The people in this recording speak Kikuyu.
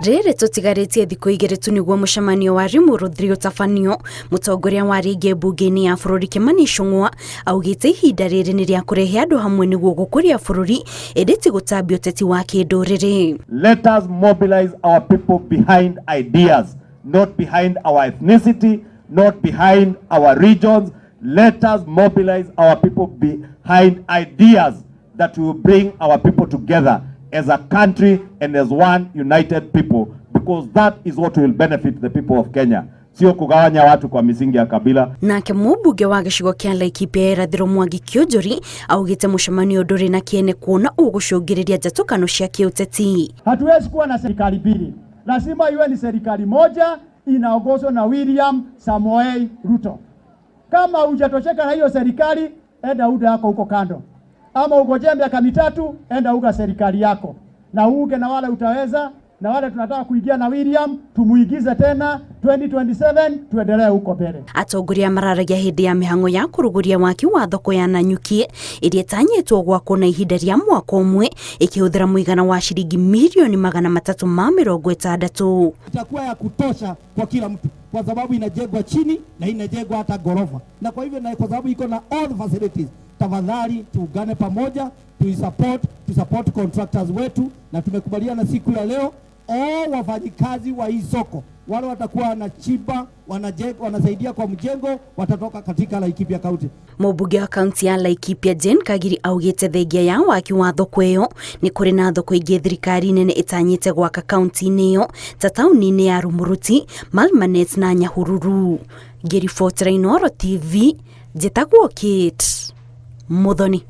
Rĩrĩ tũtigarĩtie thikũ igĩrĩ tu nĩguo mũcemanio wa Limuru 3 ũtabanio, mũtongoria wa rĩngĩ mbunge-inĩ ya bũrũri Kimani Ichung'wa augĩte ihinda rĩrĩ nĩ rĩa kũrehe andũ hamwe nĩguo gũkũria bũrũri ĩndĩ ti gũtambia ũteti wa kĩndũrĩrĩ. Let us mobilize our people behind ideas, not behind our ethnicity, not behind our regions. Let us mobilize our people behind ideas that will bring our people together as a country and as one united people, because that is what will benefit the people of Kenya. Sio kugawanya watu kwa misingi ya kabila. Nake mũmbunge wa gĩcigo kĩa Laikipia ya irathĩro Mwangi Kiunjuri augĩte mũcemanio ndũrĩ na kĩene kuona ũgũcũngĩrĩria njatũkano cia kĩũteti. Hatuwezi kuwa na serikali mbili, lazima iwe ni serikali moja inaongozwa na William Samoei Ruto. Kama hujatosheka na hiyo serikali, enda unda yako huko kando, ama ugojee miaka 3, enda unda serikali yako na uunge na wale utaweza na wale tunataka kuingia na William tumuingize tena 2027 tuendelee huko mbele. Atongoria mararagia hĩndĩ ya mĩhang'o ya kũrugũria waki wa thoko ya Nanyuki ĩrĩa ĩtanyĩtwo gwakwo na ihinda rĩa mwaka ũmwe ĩkĩhũthĩra mũigana wa ciringi mirioni 360. Itakuwa ya kutosha kwa kila mtu kwa sababu inajengwa chini na inajengwa hata ghorofa, na kwa hivyo na kwa sababu iko na all the facilities. Tafadhali tuungane pamoja, tuisupport, tusupport contractors wetu, na tumekubaliana siku ya leo all wafanyikazi wa hii soko wale watakuwa wanachimba, wanajenga, wanasaidia kwa mjengo watatoka katika Laikipia County. Mũmbunge wa kaunti ya Laikipia Jane Kagiri augĩte thengia ya waki wa thoko ĩyo nĩ kũrĩ na thoko ingĩ thirikari nene ĩtanyĩte gwaka kaunti-inĩ ĩyo ta taũni-inĩ ya Rumuruti, Malmanet na Nyahururu. Ngĩribotera Inooro TV, njĩtagwo Kate Muthoni.